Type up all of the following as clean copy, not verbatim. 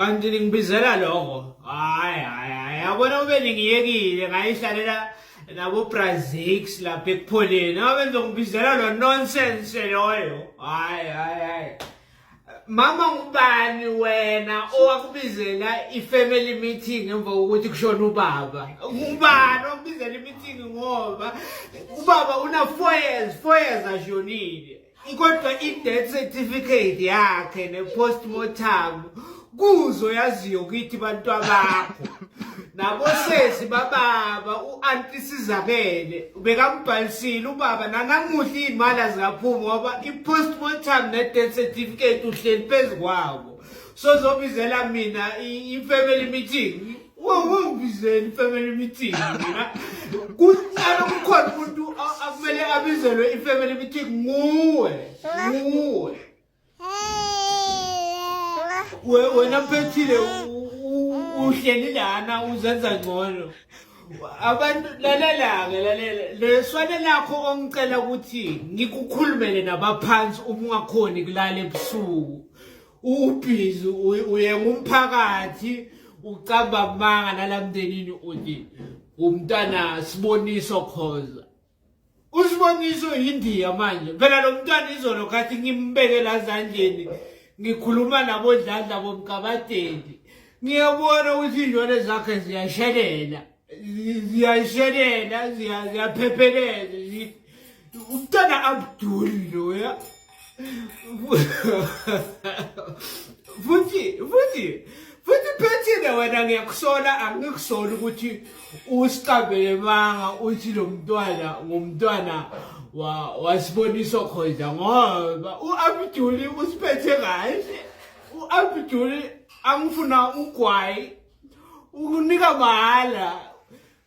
Kanti ningibizela lokho. Hayi hayi hayi yabona ube ningiyekile ngayihlalela nabo Brazix lapha ekupholeni. Ngabe ngizongibizela lo nonsense loyo. Hayi hayi hayi. Mama ngubani wena owakubizela i-family meeting emva kokuthi kushona ubaba? Ngubani owakubizela i-meeting ngoba ubaba una 4 years, 4 years ashonile. Kodwa i-death certificate yakhe ne-postmortem kuzo yaziyo kithi bantwabakho nabosesi bababa u-anti Sizakele ubekambhalisile ubaba nanamuhla iy'mali azikaphumi ngoba i-postmortem ne-death certificate uhleli phezu kwabo sozobizela mina i-family meeting Wawungibizela i-family meeting mina. Kuhlala kukhona umuntu akumele abizelwe i-family meeting nguwe. Nguwe. Wena Phethile uhleli lana uzenza ngcono. Abantu lalela-ke lalela leswane lakho ongicela ukuthi ngikukhulumele nabaphansi uma ungakhoni kulala ebusuku. Ubhizi uye ngumphakathi ucamba amanga nalamndenini uthi umntwana Siboniso Khoza. Usiboniso yindiya manje. Phela lo mntwana izolo khathi ngimbeke la zandleni ngikhuluma nabo Dladla bomkabadeli. Ngiyabona ukuthi injwale zakhe ziyashelela. Ziyashelela, ziyaphepheleza. Umntwana Abdul loya. Futhi futhi futhi Phethile wena ngiyakusola angikusola ukuthi usiqambele manga uthi lo mntwana ngumntwana wasiboniso khoza ngoba u-Abduli usiphethe kahle u-Abduli angifuna ugwayi ukunika mahhala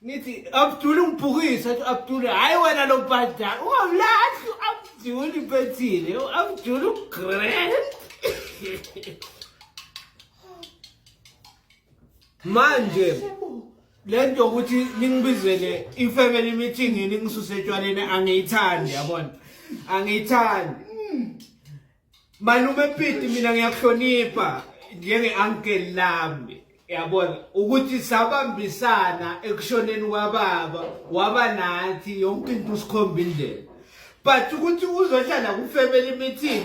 ngithi Abdul ungibhukisa athi Abdul hayi wena lo bhadala ungamlahli u-Abdul Phethile u-Abdul ugrand manje le nto yokuthi ningibizele i-family meeting ningisuse etshwaleni angiyithandi yabona angiyithandi Malume Piti mina ngiyakuhlonipha njenge-uncle lami yabona ukuthi sabambisana ekushoneni kwababa waba nathi yonke into usikhomba indlela but ukuthi uzohlala ku-family meeting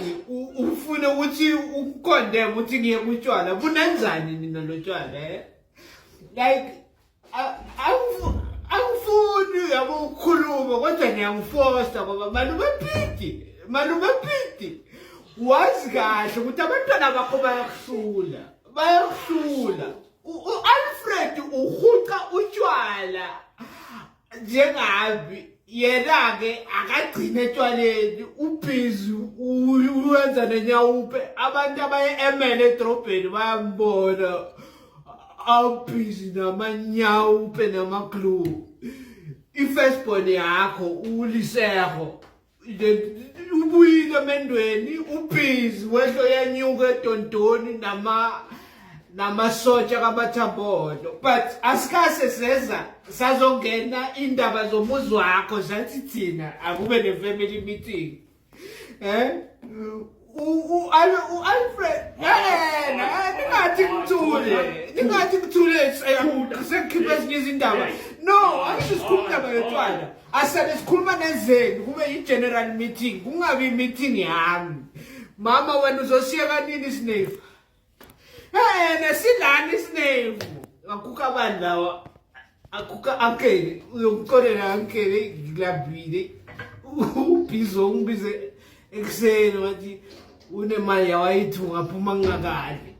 ufune ukuthi ukukondeme ukuthi ngiye kutshwala bunenzani nina lo tshwala eh? Like angifuni yabo ukukhuluma kodwa niyangifosta ngoba malume Piti malume Piti wazi kahle ukuthi abantwana bakho bayakuhlula bayakuhlula u-Alfred uhuqa utshwala njengabi yena-ke akagcine etshwaleni ubhizi uwenza nenyawupe abantu abaye emele edrobheni bayambona awubhizi namanyawupe namaglu i-firstborn yakho uliseho ubuyile emendweni ubhizi wehlo yanyuka edontoni nama namasotsha kamathambodo but asikase seza sazongena indaba zomuzi wakho zathi thina akube ne-family meeting eh u-Alfred yena ningathi ngithule ningathi ngithule sekukhipha ezinye izindaba no angisho sikhuluma indaba yotshwala asale sikhuluma nezenu kube i-general meeting kungabi i-meeting yami mama wena uzosiya kanini isinefu Eh nesilana isinefu akukho abantu lawa akukho ankele uyokuxolela ankele ngilambile ubhizi ungibize ekuseni wathi unemali yawayithunga phuma ngingakadli.